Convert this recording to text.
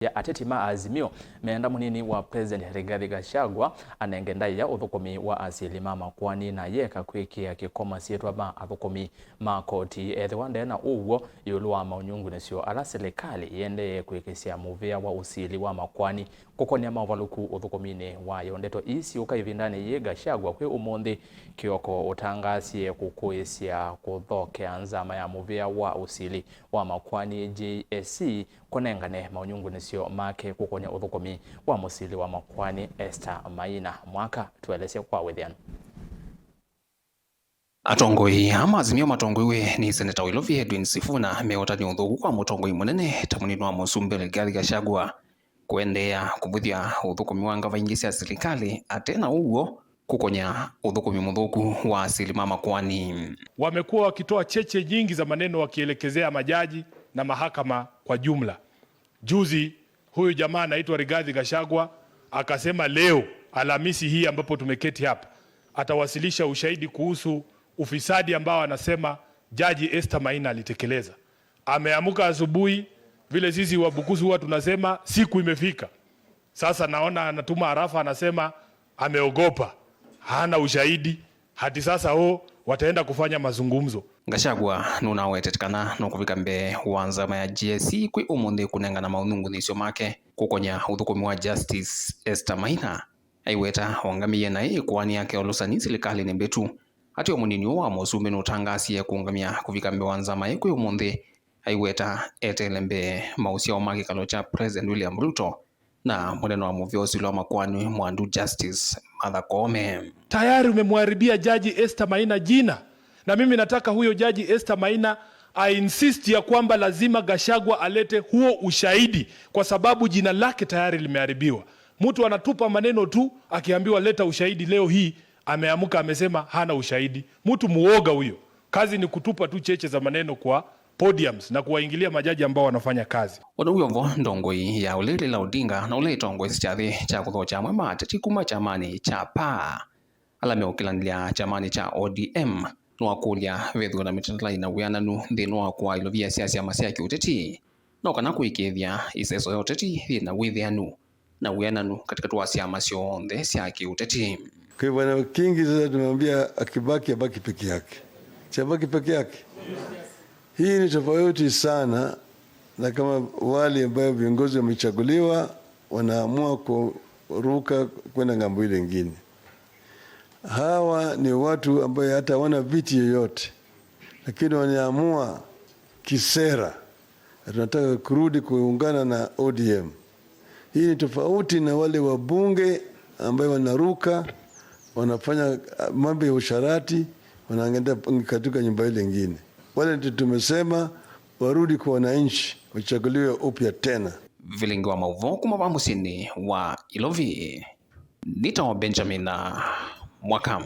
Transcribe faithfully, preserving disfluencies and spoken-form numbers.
ya ateti ma Azimio meenda mũnini wa President Rigathi Gachagua anenge ndaĩa ũthũkũmi wa asili ma makoani na yeka kwĩkĩa kĩko masyĩtwa ma athũkũmi ma koti ethĩwa ndena ũw'o ĩũlũ wa maũnyungunĩsyo ala silikalĩ yĩendee kwĩkĩsya mũvĩa wa ũsili wa makoani kũkonĩa maũvalũku ũthũkũminĩ wayo. Ndeto ii siũka ĩvindanĩ yĩĩ Gachagua kwĩ ũmũnthĩ kĩoko ũtangaasie kũkũĩsya kũthokea nzama ya mũvĩa wa ũsili wa makoani J S C kũnengane maũnyungunĩsyo make kũkonĩa ũthũkũmi wa mũsili wa makoani Esther Maina. Mwaka tũelesye kwa wĩthĩanu. Atongoi aa ma Azimio matongoiw'e nĩ Seneta wa Ilovi Edwin Sifuna meũtany'a ũthũku kwa mũtongoi mũnene ta mũnini wa mũsumbĩ Rigathi Gachagua kũendeea kũvũthya ũthũkũmi wa ngava ingĩ sya silikalĩ ate na ũw'o kũkonya ũthũkũmi mũthũku wa asili ma makoani. Wamekuwa wakitoa cheche nyingi za maneno wakielekezea majaji na mahakama kwa jumla. Juzi huyu jamaa anaitwa Rigathi Gachagua akasema leo Alhamisi hii ambapo tumeketi hapa atawasilisha ushahidi kuhusu ufisadi ambao anasema Jaji Esther Maina alitekeleza. Ameamka asubuhi, vile sisi Wabukusu huwa tunasema siku imefika. Sasa naona anatuma arafa, anasema ameogopa, hana ushahidi, hati sasa o wataenda kufanya mazungumzo. Gachagua nũnawetete kana nũkũvika mbee wa nzama ya J S C kwĩ ũmũnthĩ kũnengana maũnyungunĩsyo make kũkonya ũthũkũmi wa Justice Esther Maina. Aiweta ongamĩie naĩ ĩkoani yake ya ũlũsani silikalĩnĩ mbĩtu. Ateo mũnini ũũ wa mũsumbĩ nũtangaasie kũũngamya kũvika mbee wa nzama ĩ kwĩ ũmũnthĩ. Aiweta eteele mbee maũsyao ma kĩkalo kya President William Ruto na mũnene wa mũvĩa ũsili wa makoani mwandu Justice Martha Koome. Tayari umemharibia Jaji Esther Maina jina, na mimi nataka huyo Jaji Esther Maina ainsist ya kwamba lazima Gachagua alete huo ushahidi, kwa sababu jina lake tayari limeharibiwa. Mtu anatupa maneno tu, akiambiwa leta ushahidi leo hii, ameamka amesema hana ushahidi. Mtu muoga huyo. Kazi ni kutupa tu cheche za maneno kwa podiums na kuwaingilia majaji ambao wanafanya kazi. Ũndũ wĩ o vo, ndongoi ya ũlĩ Raila Odinga na ũla ĩtongoesye kyathĩ kya kũthokya amwe ma ateti kuma kyamanĩ kya PAA, ala meũkĩlanĩlya kyamanĩ kya O D M, nĩwakũlya vethĩwe na mĩtalatala yĩna wĩananu nthĩnĩ wa kũaa ilovia sya syama sya kĩũteti. No kana kũĩkĩĩthya ĩseso ya ũteti yĩ na wĩthĩanu na wĩananu katĩkatĩ wa syama syonthe sya kĩũteti. Kwa hivyo, Bwana Kingi, sasa tumemwambia akibaki, abaki peke yake. Si abaki peke yake? Hii ni tofauti sana na kama wale ambao viongozi wamechaguliwa wanaamua kuruka kwenda ng'ambo ile ingine. Hawa ni watu ambao hata hawana viti yoyote, lakini wanaamua kisera na tunataka kurudi kuungana na O D M. Hii ni tofauti na wale wabunge ambao wanaruka, wanafanya, ah, mambo ya usharati, wanaenda katika nyumba ile ingine. Wale ndio tumesema warudi kwa wananchi, wachaguliwe upya tena. Vilingi wa maũvoo kuma va mũsyĩnĩ wa Ilovi. Nĩtawa Benjamin Mwaka.